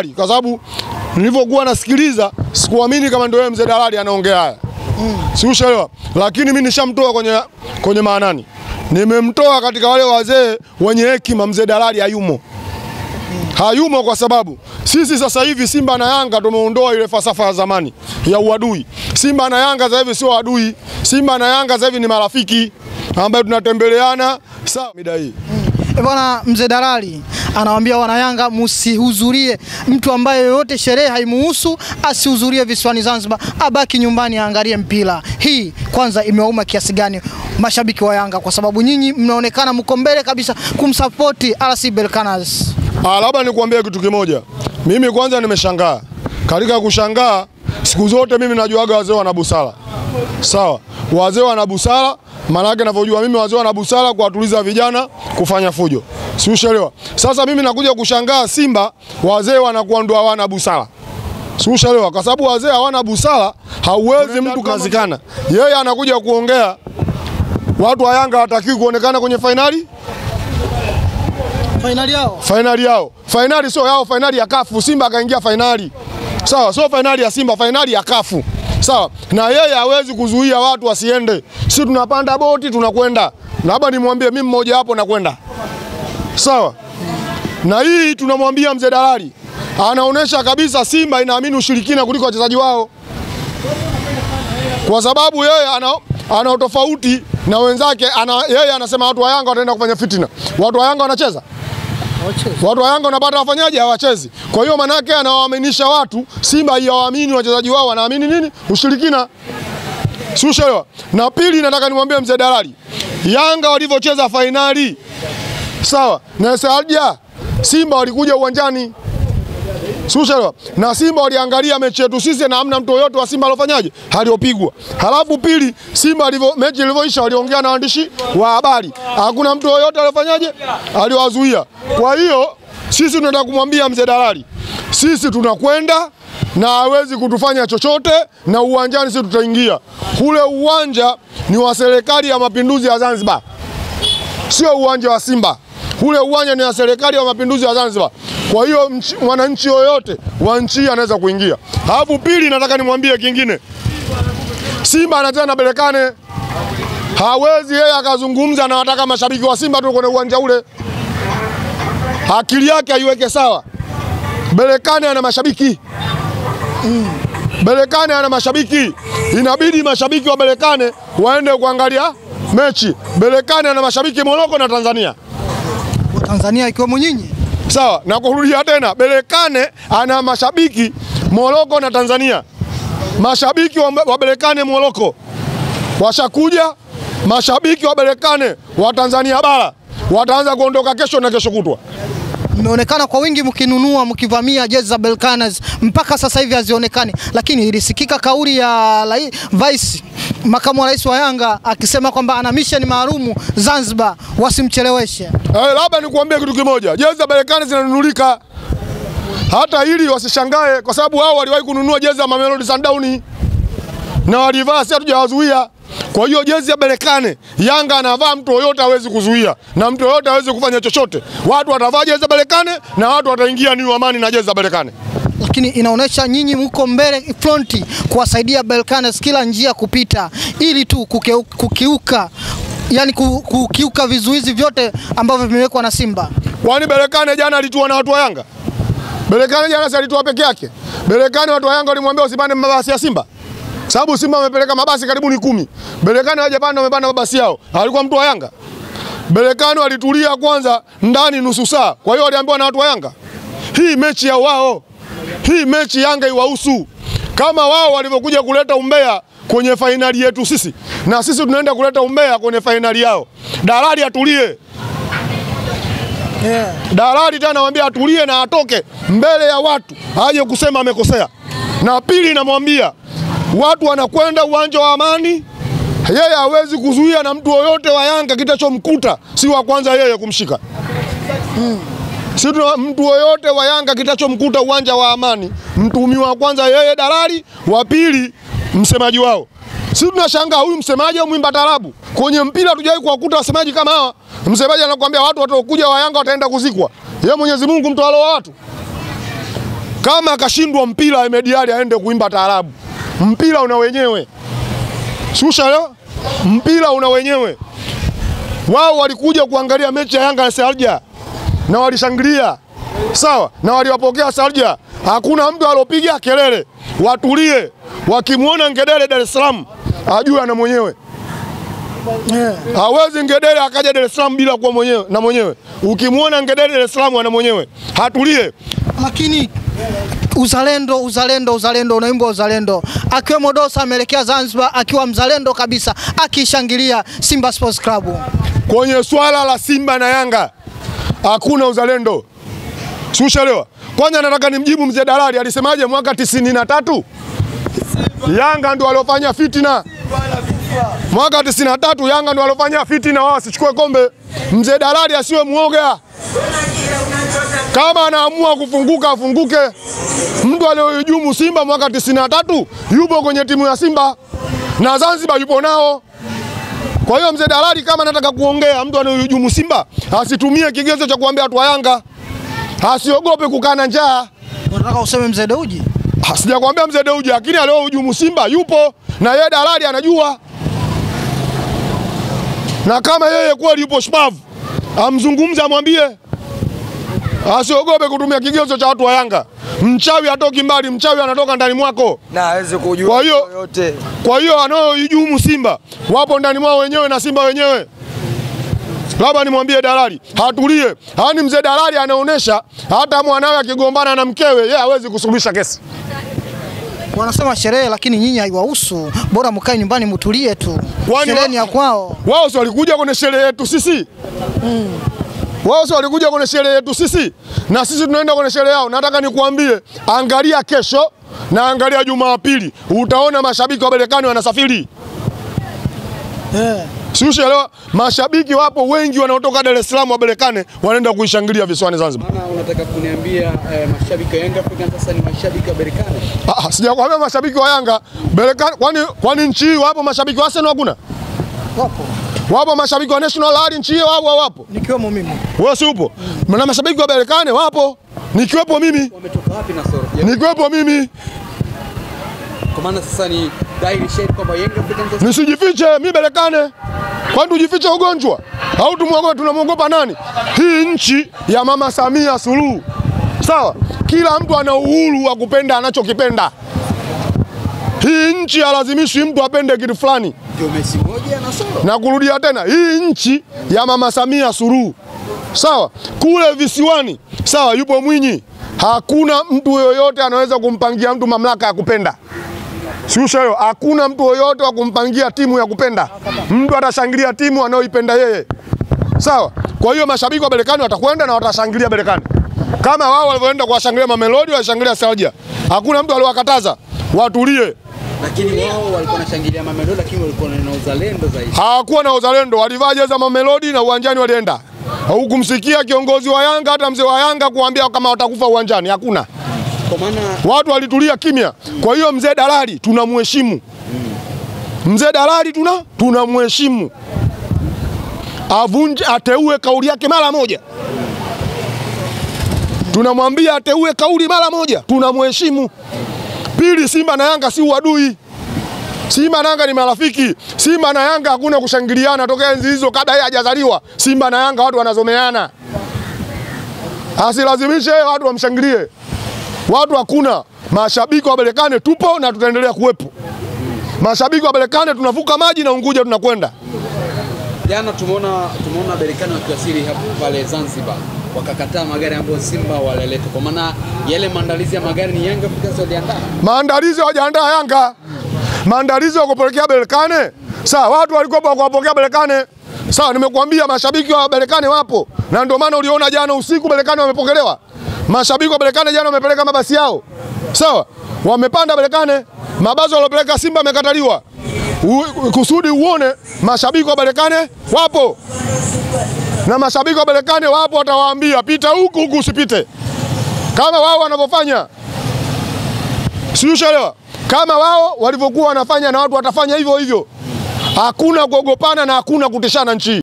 Dalali, kwa sababu nilivyokuwa nasikiliza sikuamini kama ndio yeye mzee Dalali anaongea haya. Si ushaelewa? Lakini mimi nishamtoa kwenye maanani. Nimemtoa katika wale wazee wenye hekima, mzee Dalali hayumo. Hayumo kwa sababu sisi sasa hivi Simba na Yanga tumeondoa ile falsafa ya zamani ya uadui. Simba na Yanga sasa hivi sio adui. Simba na Yanga sasa hivi ni marafiki ambayo tunatembeleana sawa mida hii. Bwana mzee Dalali anawaambia wana Yanga msihudhurie, mtu ambaye yoyote sherehe haimuhusu asihudhurie visiwani Zanzibar, abaki nyumbani aangalie mpira. Hii kwanza imewauma kiasi gani mashabiki wa Yanga, kwa sababu nyinyi mnaonekana mko mbele kabisa kumsupport RC Berkane? Labda nikuambie kitu kimoja. Mimi kwanza nimeshangaa. Katika kushangaa, siku zote mimi najuaga wazee wana busara. Sawa. Wazee wana busara, maana yake ninavyojua mimi wazee wana busara kuwatuliza vijana kufanya fujo. Si ushaelewa? Sasa mimi nakuja kushangaa Simba wazee wanakuwa ndio hawana busara. Si ushaelewa? Kwa sababu wazee hawana busara, hauwezi mtu kazikana. Yeye anakuja kuongea watu wa Yanga hawatakiwi kuonekana kwenye finali. Finali yao. Finali yao. Finali sio yao, finali ya kafu. Simba akaingia finali. Sawa, sio finali ya Simba, finali ya kafu. Sawa. Na yeye hawezi kuzuia watu wasiende. Sisi tunapanda boti tunakwenda. Labda nimwambie mimi mmoja hapo nakwenda. Sawa. Na hii tunamwambia mzee Dalali. Anaonesha kabisa Simba inaamini ushirikina kuliko wachezaji wao. Kwa sababu yeye ana tofauti na wenzake, yeye anasema watu wa Yanga wataenda kufanya fitina. Watu wa Yanga wanacheza? Watu wa Yanga wanapata wafanyaje? Hawachezi. Kwa hiyo manake anawaaminisha watu, Simba haiwaamini wachezaji wao, wanaamini nini? Ushirikina. Si ushaelewa? Na pili nataka nimwambie mzee Dalali, Yanga walivyocheza finali, sawa, na Sadia, Simba walikuja uwanjani. Si ushaelewa? Na Simba waliangalia mechi yetu sisi na hamna mtu yoyote wa Simba alofanyaje? Aliopigwa. Halafu pili, Simba alivyo mechi ilivyoisha waliongea na waandishi wa habari. Hakuna mtu yoyote aliofanyaje? Aliowazuia. Kwa hiyo sisi tunataka kumwambia mzee Dalali, sisi tunakwenda na hawezi kutufanya chochote, na uwanjani sisi tutaingia. Ule uwanja ni wa serikali ya mapinduzi ya Zanzibar. Sio uwanja wa Simba. Ule uwanja ni wa serikali ya mapinduzi ya Zanzibar. Kwa hiyo mwananchi yoyote wa nchi anaweza kuingia. Alafu pili nataka nimwambie kingine. Simba anacheza na Berkane. Hawezi yeye akazungumza na wataka mashabiki wa Simba tu kwenye uwanja ule. Akili yake aiweke sawa. Berkane ana mashabiki. Berkane ana mashabiki. Inabidi mashabiki wa Berkane waende kuangalia mechi. Berkane ana mashabiki Morocco na Tanzania. Tanzania ikiwemo nyinyi. Sawa, na kurudia tena, Berkane ana mashabiki Morocco na Tanzania. Mashabiki wa Berkane Morocco washakuja, mashabiki wa Berkane wa Tanzania bara wataanza kuondoka kesho na kesho kutwa. Mmeonekana kwa wingi mkinunua, mkivamia jezi za Berkane, mpaka sasa hivi hazionekani. Lakini ilisikika kauli ya Vice makamu wa rais wa Yanga akisema kwamba ana mission maalumu Zanzibar, wasimcheleweshe. Labda nikuambie kitu kimoja, jezi za Berkane zinanunulika. Hata hili wasishangae kwa sababu wao waliwahi kununua jezi za Mamelodi Sundowns na walivaa, si hatujawazuia. Kwa hiyo jezi ya Berkane Yanga anavaa mtu yoyote hawezi kuzuia na mtu yoyote hawezi kufanya chochote. Watu watavaa jezi za Berkane na watu wataingia New Amani na jezi za Berkane. Lakini inaonesha nyinyi mko mbele fronti kuwasaidia Berkane kila njia kupita ili tu kukiuka, yani kukiuka vizuizi vyote ambavyo vimewekwa na Simba. Kwani Berkane jana alitua na watu wa Yanga? Berkane jana si alitua peke yake? Berkane watu wa Yanga walimwambia usipande mabasi ya Simba. Sababu Simba wamepeleka mabasi karibu ni 10. Berkane hawajapanda, wamepanda mabasi yao. Alikuwa mtu wa Yanga. Berkane walitulia kwanza ndani nusu saa. Kwa hiyo waliambiwa na watu wa Yanga, hii mechi ya wao. Hii mechi Yanga iwahusu. Kama wao walivyokuja kuleta umbea kwenye fainali yetu sisi, na sisi tunaenda kuleta umbea kwenye fainali yao. Dalali atulie. Dalali tena namwambia atulie na atoke mbele ya watu, aje kusema amekosea. Na pili namwambia watu wanakwenda uwanja wa Amani, yeye hawezi kuzuia na mtu yoyote wa Yanga kitachomkuta si wa kwanza yeye kumshika. Si mtu yoyote wa Yanga kitachomkuta uwanja wa Amani, mtuhumiwa wa kwanza yeye dalali, wa pili msemaji wao. Si tunashangaa huyu msemaji au mwimba tarabu. Kwenye mpira hatujawahi kuwakuta wasemaji kama hawa. Msemaji anakuambia watu watakuja wa Yanga wataenda kuzikwa. Yeye Mwenyezi Mungu mtu aloa watu. Kama akashindwa mpira Ahmed Ally aende kuimba taarabu. Mpira una wenyewe. Shusha leo. Mpira una wenyewe. Wao walikuja kuangalia mechi ya Yanga na Sharjah na walishangilia. Sawa, na waliwapokea Sharjah. Hakuna mtu alopiga kelele. Watulie. Wakimuona Ngedere Dar es Salaam ajue ana mwenyewe. Hawezi Ngedere akaja Dar es Salaam bila kuwa mwenyewe na mwenyewe. Ukimuona Ngedere Dar es Salaam ana mwenyewe. Hatulie. Lakini uzalendo, uzalendo, uzalendo, unaimba uzalendo. Akiwemo Dosa ameelekea Zanzibar akiwa mzalendo kabisa, akishangilia Simba Sports Club. Kwenye swala la Simba na Yanga hakuna uzalendo. Siushalewa. Kwanza nataka nimjibu mzee Dalali, alisemaje mwaka 93? Yanga ndio waliofanya fitina. Mwaka 93 Yanga ndio waliofanya fitina wao wasichukue kombe. Mzee Dalali asiwe muoga. Kama anaamua kufunguka afunguke. Mtu aliyohujumu Simba mwaka 93 yupo kwenye timu ya Simba na Zanzibar yupo nao. Kwa hiyo mzee Dalali kama anataka kuongea, mtu anayehujumu Simba asitumie kigezo cha kuambia watu wa Yanga. Asiogope kukaa na njaa. Unataka useme mzee Deuji? Sijakwambia mzee Deuji, lakini aliyohujumu Simba yupo na yeye Dalali anajua. Na kama yeye kweli yupo shupavu, amzungumze amwambie. Asiogope kutumia kigezo cha watu wa Yanga. Mchawi hatoki mbali, mchawi anatoka ndani mwako. Na hawezi kujua yote. Kwa hiyo wanaohujumu Simba wapo ndani mwao wenyewe na Simba wenyewe. Labda nimwambie Dalali hatulie. Yaani mzee Dalali anaonesha hata mwanawe akigombana na mkewe yeye hawezi kusuluhisha kesi. Wanasema sherehe lakini nyinyi haiwahusu. Bora mkae nyumbani mtulie tu. Sherehe ni ya kwao. Wao si walikuja kwenye sherehe yetu sisi? Wao si walikuja kwenye sherehe yetu sisi? Na sisi tunaenda kwenye sherehe yao. Nataka nikuambie, angalia kesho na angalia Jumapili, utaona mashabiki wa Berkane wanasafiri. Siushaelewa, mashabiki wapo wengi wanaotoka Dar es Salaam wa Berkane wanaenda kuishangilia visiwani Zanzibar. Maana unataka kuniambia mashabiki wa Yanga Afrika sasa ni mashabiki wa Berkane? Sijakwambia mashabiki wa Yanga Berkane. Kwani nchi hii wapo mashabiki wa Arsenal hakuna? Wapo. Wapo mashabiki wa National Rally nchi hii wapo wapo. Nikiwemo mimi. Wewe si upo? Na mashabiki wa Berkane wapo. Nikiwepo mimi. Wametoka wapi na Soro? Nikiwepo mimi. Kwa maana sasa ni dhahiri shahiri kwamba Yanga Afrika. Nisijifiche mimi Berkane. Kwani tujifiche ugonjwa? Au tumuogope, tunamuogopa nani? Hii nchi ya Mama Samia Suluhu. Sawa? Kila mtu ana uhuru wa kupenda anachokipenda. Hii nchi halazimishi mtu apende kitu fulani. Ndio Messi moja na Soro. Na kurudia tena, hii nchi ya Mama Samia Suluhu. Sawa? Kule visiwani, sawa, yupo Mwinyi. Hakuna mtu yoyote anaweza kumpangia mtu mamlaka ya kupenda. Siusha, hakuna mtu yoyote wa kumpangia timu ya kupenda. Mtu atashangilia timu anayoipenda yeye. Sawa? Kwa hiyo mashabiki wa Berkane watakwenda na watashangilia Berkane. Kama wao walivyoenda kuwashangilia Mamelodi, walishangilia Sharjah. Hakuna mtu aliwakataza. Watulie. Lakini wao walikuwa wanashangilia Mamelodi, lakini walikuwa na uzalendo zaidi. Hawakuwa na uzalendo, walivaa jezi za Mamelodi na uwanjani walienda. Hukumsikia kiongozi wa Yanga hata mzee wa Yanga kuambia kama watakufa uwanjani, hakuna. Kwa maana watu walitulia kimya. Kwa hiyo mzee Dalali tunamheshimu. Mzee Dalali tunamheshimu. Avunje, ateue kauli yake mara moja. Tunamwambia ateue kauli mara moja, tunamheshimu. Pili, Simba na Yanga si uadui. Simba na Yanga ni marafiki. Simba na Yanga hakuna kushangiliana tokea enzi hizo kabla yeye hajazaliwa. Simba na Yanga watu wanazomeana. Asilazimishe watu wamshangilie. Watu hakuna. Mashabiki wa Berkane tupo na tutaendelea kuwepo. Mashabiki wa Berkane tunavuka maji na Unguja tunakwenda. Jana tumeona Berkane wakiwasili hapo pale Zanzibar. Wakakataa magari ambayo Simba walileta. Kwa maana yale maandalizi ya magari ni Yanga Africans waliandaa. Maandalizi hawajaandaa Yanga. Maandalizi ya kupelekea Berkane. Sawa, watu walikuwa kuwapokea Berkane. Sawa, nimekuambia mashabiki wa Berkane wapo. Na ndio maana uliona jana usiku Berkane wamepokelewa. Mashabiki wa Berkane jana wamepeleka mabasi yao. Sawa? Wamepanda Berkane, mabasi waliopeleka Simba yamekataliwa. Kusudi uone mashabiki wa Berkane wapo. Na mashabiki wa Berkane wapo, watawaambia pita huku huku usipite. Kama wao wanavyofanya. Siushaelewa? Kama wao walivyokuwa wanafanya na watu watafanya hivyo hivyo. Hakuna kuogopana na hakuna kutishana nchi.